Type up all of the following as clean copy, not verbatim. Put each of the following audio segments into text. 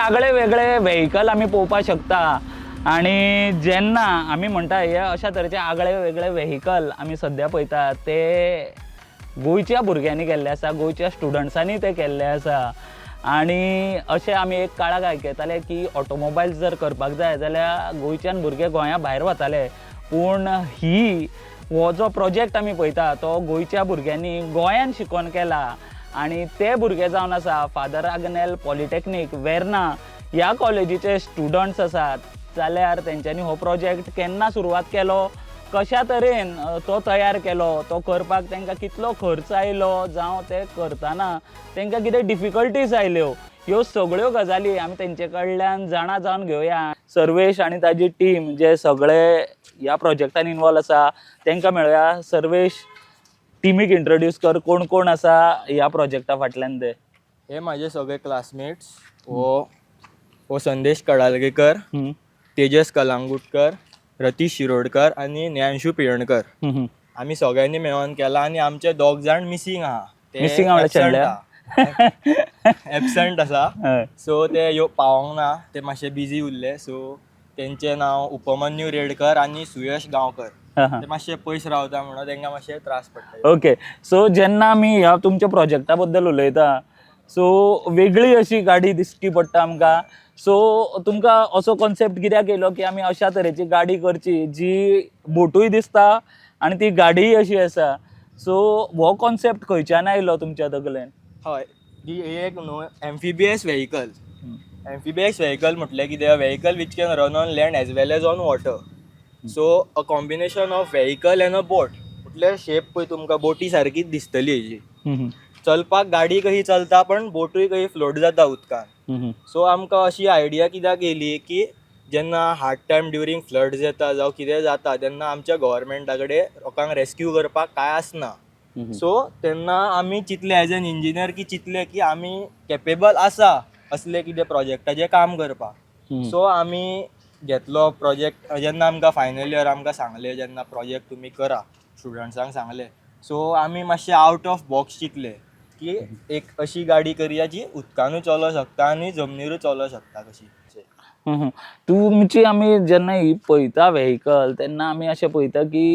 आगळे वेगळे व्हेकल आमी पळोवपाक शकता आनी जेन्ना आमी म्हणटा हे अशा तरेचे आगळे वेगळे व्हेकल आमी सद्या पळयता ते गोंयच्या भुरग्यांनी केल्ले आसा, गोंयच्या स्टुडंट्सांनी ते केल्ले आसा. आनी अशें आमी एक काळाक आयकताले की ऑटोमोबायल्स जर करपाक जाय जाल्यार गोंयच्यान भुरगे गोंया भायर वताले, पूण ही हो जो प्रोजेक्ट आमी पळयता तो गोंयच्या भुरग्यांनी गोंयान शिकोन केला आनी ते भुरगे जावन आसा फादर आग्नेल पॉलिटॅक्नीक वेर्ना ह्या कॉलेजीचे स्टुडंट्स आसात. जाल्यार तेंच्यांनी हो प्रोजेक्ट केन्ना सुरवात केलो, कशा तरेन तो तयार केलो, तो करपाक तांकां कितलो खर्च आयलो, जावं ते करतना तांकां कितें डिफिकल्टीज आयल्यो, ह्यो सगळ्यो गजाली आमी तेंचे कडल्यान जाणा जावन घेवया. सर्वेश आनी ताजी टीम जे सगळे ह्या प्रोजेक्टान इनवॉल्व आसा तांकां मेळया. सर्वेश, टिमीक इंट्रोड्यूस कर, कोण कोण आसा ह्या प्रोजेक्टा फाटल्यान ते. हे माझे सगळे क्लासमेट्स. हो हो संदेश कडालगेकर, तेजस कलांगुटकर, रतीश शिरोडकर आनी ज्ञानशू पिळणकर. आमी सगळ्यांनी मेळोन केला आनी आमचे दोग जाण मिसींग आहा. ते Missing आहा म्हणल्यार शेणल्या? एबसंट आसा. हय. सो ते यो पावोंक ना, ते मातशे बिजी उरले. सो तेंचें नांव उपमन्यू रेडकर आनी सुयश गांवकर. हा, हा. ते मातशे पयस रावता म्हणून तांकां मातशे त्रास पडटा. ओके, सो जेन्ना आमी ह्या तुमच्या प्रोजेक्टा बद्दल उलयता, सो वेगळी अशी गाडी दिश्टी पडटा आमकां. सो तुमकां असो कॉन्सेप्ट कित्याक येयलो की आमी अशा तरेची गाडी करची जी बोटूय दिसता आनी ती गाडीय अशी आसा? सो हो कॉन्सेप्ट खंयच्यान आयलो तुमच्या तकलेन? हय, ही एक न्हू एम्फिबियस व्हेकल. एम्फिबियस व्हेकल म्हटल्यार कितें? Vehicle which can run on land as well as on water. So a combination of vehicle and a boat. म्हटल्यार शेप पळय तुमकां बोटी सारकीच दिसतली हेजी. चलपाक गाडी कशी चलता पण बोटूय कशी फ्लोट जाता उदकान. सो आमकां अशी आयडिया कित्याक येयली की जेन्ना हार्ड टायम ड्युरींग फ्लड्स येता जावं कितें जाता तेन्ना आमच्या गव्हर्मेंटा कडेन लोकांक रेस्क्यू करपाक कांय आसना. सो तेन्ना आमी चिंतलें एज एन इंजिनियर की चिंतलें की आमी केपेबल आसा असले कितें प्रोजेक्टाचेर काम करपाक. सो आमी घेतलो प्रोजेक्ट. जेन्ना आमकां फायनल इयर आमकां सांगलें, जेन्ना प्रोजेक्ट तुमी करा, स्टुडंट्सांक सांगलें, सो आमी मातशें आवट ऑफ बॉक्स चिंतलें की एक अशी गाडी करया जी उदकानूय चलोंक शकता आनी जमनीरूय चलोंक शकता कशी. तुमची आमी जेन्ना ही पळयता व्हेकल तेन्ना आमी अशें पळयता की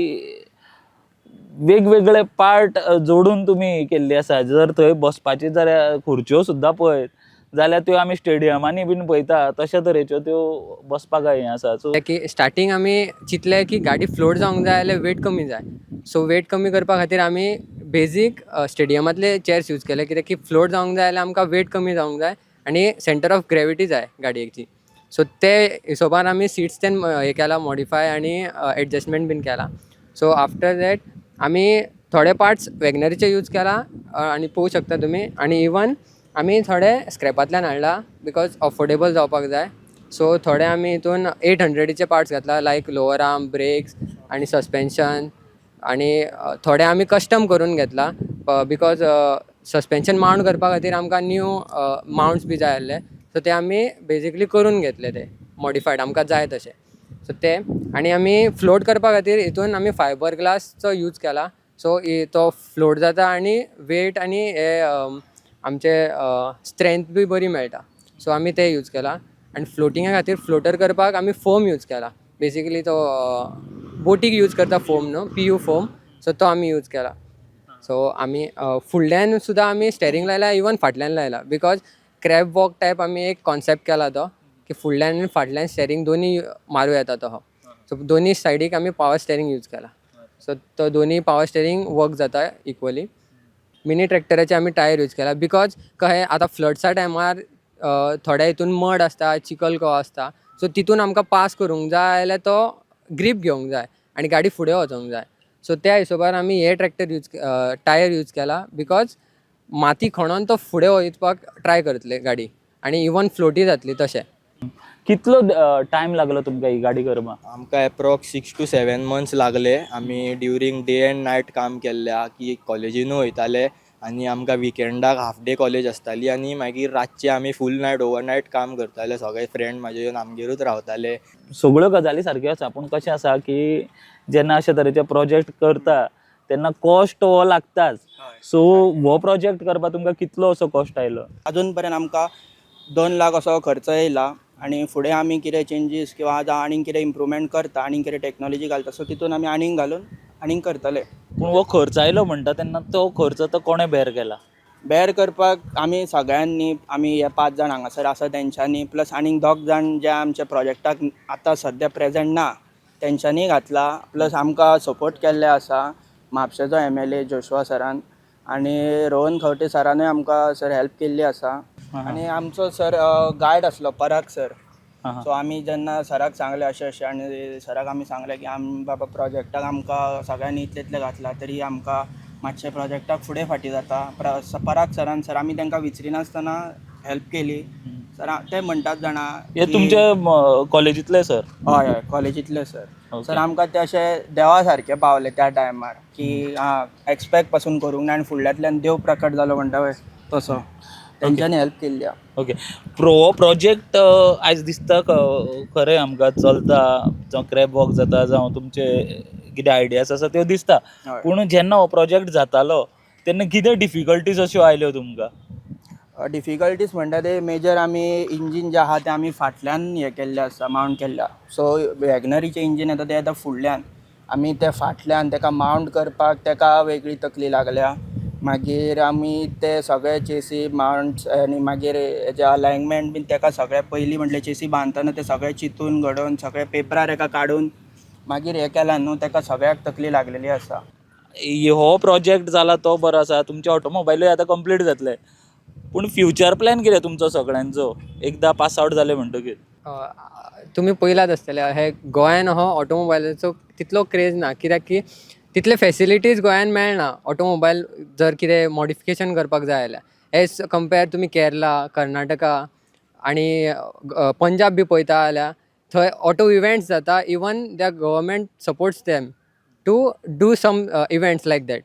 वेगवेगळे पार्ट जोडून तुमी केल्ली आसा. जर थंय बसपाची जर खुर्च्यो सुद्दां पळयत जाल्यार त्यो आमी स्टेडियमांनी बीन पळयता तशा तरेच्यो त्यो बसपाक हें आसा. सो की स्टार्टींग आमी चिंतलें की गाडी फ्लोट जावंक जाय जाल्यार वेट कमी जाय. सो वेट कमी करपा खातीर आमी बेजीक स्टेडियमांतले चेर्स यूज केले, कित्याक की फ्लोट जावंक जाय जाल्यार आमकां वेट कमी जावंक जाय आनी सेंटर ऑफ ग्रेविटी जाय गाडयेची. सो ते हिशोबान आमी सिट्स तेन हे केला मॉडिफाय आनी एडजस्टमेंट बीन केला. सो आफ्टर that आमी थोडे पार्ट्स वेगनरीचे यूज केला आनी पळोवंक शकता तुमी. आनी इवन आमी थोडे स्क्रॅपांतल्यान हाडला because affordable जावपाक जाय. सो थोडे आमी हितून 800चे पार्ट्स घातला, लायक लोअर आर्म, ब्रेक्स आनी सस्पेन्शन. आनी थोडे आमी कस्टम करून घेतला because suspension mount करपा खातीर आमकां न्यू मावंट्स बी जाय आसले. सो ते आमी बेजिकली करून घेतले, ते मॉडिफायड आमकां जाय तशे. सो ते आनी आमी फ्लोट करपा खातीर हितून आमी फायबर ग्लासचो यूज केला. सो तो फ्लोट जाता आनी वेट आनी हे आमचे स्ट्रेंथ बी बरी मेळटा. सो आमी ते यूज केला. आनी फ्लोटिंगा खातीर फ्लोटर करपाक आमी फोम यूज केला. बेसिकली तो बोटीक यूज करता फोम न्हू, पीयू फोम, सो तो आमी यूज केला. सो आमी फुडल्यान सुद्दां आमी स्टेरींग लायला, इवन फाटल्यान लायला, because crab walk type आमी एक कॉन्सेप्ट केला तो की फुडल्यान आनी फाटल्यान स्टेरींग दोनी मारूं येता तो. सो दोनी सायडीक आमी पावर स्टेरींग यूज केला. सो तो दोनी पावर स्टेरींग वर्क जाता इक्वली. मिनी ट्रॅक्टराचे आमी टायर यूज केला because कशें आतां फ्लड्सा टायमार थोड्या हितून मड आसता, चिखल कसो आसता, सो तितून आमकां पास करूंक जाय जाल्यार तो ग्रीप घेवंक जाय आनी गाडी फुडें वचोंक जाय. सो त्या हिशोबान आमी हे ट्रॅक्टर यूज टायर यूज केला because माती खणोन तो फुडें वचपाक ट्राय करतले गाडी आनी इवन फ्लोटी जातली तशें. कितलो टायम लागलो तुमकां ही गाडी करपाक? आमकां approx 6 to 7 months लागले. आमी ड्युरींग डे एंड नायट काम केल्लें आहा की कॉलेजीनूय वयताले आनी आमकां विकेंडाक हाफ डे कॉलेज आसताली आनी मागीर रातचे आमी फूल नायट, ओवरनायट काम करताले. सगळे फ्रेंड म्हाजे येवन आमगेरूच रावताले. सगळ्यो गजाली सारक्यो आसा, पूण कशें आसा की जेन्ना अशे तरेचे प्रोजेक्ट करता तेन्ना कॉस्ट हो लागताच. सो हो प्रोजेक्ट करपाक तुमकां कितलो असो कॉस्ट आयलो? अजून पर्यंत आमकां 2 लाख असो खर्च येयला आनी फुडें आमी कितें चेंजीस किंवा आतां आनीक कितें इम्प्रूवमेंट करता, आनीक कितें टॅक्नोलॉजी घालता, सो तितून आमी आनीक घालून आनीक करतले. पूण हो खर्च आयलो म्हणटा तेन्ना तो खर्च तो कोणें बेर केला? बेर करपाक आमी सगळ्यांनी, आमी हे पांच जाण हांगासर आसा तेंच्यांनी, प्लस आनीक दोग जाण जे आमच्या प्रोजेक्टाक आतां सद्या प्रेजेंट ना तेंच्यांनी घातला. प्लस आमकां सपोर्ट केल्ले आसा म्हापशेचो एमएलए जोशुआ सरान आनी रोहन खंवटे सरानूय आमकां सर हेल्प केल्ली आसा. आनी आमचो सर गायड आसलो पराग सर. सो आमी जेन्ना सराक सांगलें अशें अशें आनी सराक आमी सांगलें की आम बाबा प्रोजेक्टाक आमकां सगळ्यांनी इतलें इतलें घातलां तरी आमकां मातशें प्रोजेक्टाक फुडें फाटीं जाता. पराग सरान सर आमी तांकां विचारिनासतना हेल्प केली सर. ते म्हणटात जाणा हे की- तुमचे कॉलेजींतले सर? हय हय, कॉलेजींतले सर. सर आमकां ते अशें देवा सारके पावले त्या टायमार की आं, एक्सपेक्ट पासून करूंक ना आनी फुडल्यांतल्यान देव प्रकट जालो म्हणटा पळय तसो तेंच्यांनी हेल्प केल्ली आहा. ओके, हो प्रोजेक्ट आयज दिसता खरें आमकां चलता, जावं क्रॅब वॉक जाता, जावं तुमचे कितें आयडियाज आसा त्यो दिसता. पूण जेन्ना हो प्रोजेक्ट जातालो तेन्ना कितें डिफिकल्टीज अश्यो आयल्यो तुमकां? डिफिकल्टीज म्हणटा ते मेजर आमी इंजीन जे आहा ते आमी फाटल्यान हें केल्लें आसा, मावंट केल्लें आहा. सो वॅगनरीचें इंजीन येता तें येता फुडल्यान, आमी ते फाटल्यान तेका मावंट करपाक तेका वेगळी तकली लागल्या. मागीर आमी ते सगळे चेसी मावंट्स आनी मागीर हेजे अलायनमेंट बीन तेका सगळें पयलीं म्हटल्यार चेसी बांदतना ते सगळें चिंतून घडोवन सगळें पेपरार एका काडून मागीर हें केलां न्हू, तेका सगळ्याक तकली लागलेली आसा. हो प्रोजेक्ट जाला तो बरो आसा, तुमचे ऑटोमोबायलूय आतां कंप्लीट जातले, पूण फ्युचर प्लॅन कितें तुमचो सगळ्यांचो एकदां पास आवट जाले म्हणटकीर? तुमी पयलात आसतले हे गोंयान हो ऑटोमोबायलाचो तितलो क्रेज ना, कित्याक की तितले फेसिलिटीज गोंयान मेळना ऑटोमोबायल जर कितें मॉडिफिकेशन करपाक जाय जाल्यार. एज कंपेर तुमी केरला, कर्नाटका आनी पंजाब बी पळयता जाल्यार थंय ऑटो इवेंट्स जाता. Even the government supports them to do some events like that.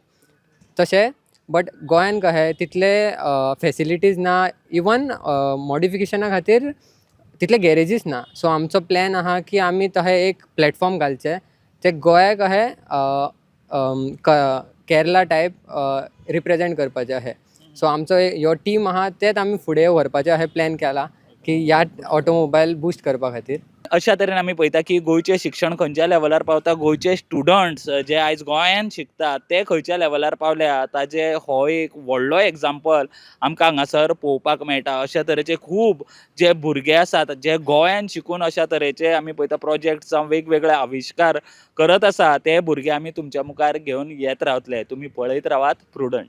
तशें बट गोंयान कशें तितले फेसिलिटीज ना, इवन मॉडिफिकेशना खातीर तितले गॅरेजीस ना. सो आमचो प्लॅन आहा की आमी तशें एक प्लॅटफॉर्म घालचें ते गोंयाक अशें केरला टायप रिप्रेजेंट करपाचें अशें. सो आमचो ह्यो टीम आहा तेच आमी फुडें व्हरपाचें अशें प्लॅन केला की ह्या ऑटोमोबायल बुस्ट करपा खातीर. अशा तरेन आमी पळयता की गोंयचें शिक्षण खंयच्या लेवलार पावता, गोंयचे स्टुडंट्स जे आयज गोंयान शिकतात ते खंयच्या लेवलार पावल्या ताजे हो एक व्हडलो एग्जाम्पल आमकां हांगासर पळोवपाक मेळटा. अशा तरेचे खूब जे भुरगे आसात जे गोंयान शिकून अशा तरेचे आमी पळयता प्रोजेक्ट जावं वेगवेगळे आविश्कार करत आसा, ते भुरगे आमी तुमच्या मुखार घेवन येत रावतले. तुमी पळयत रावात प्रुडंट.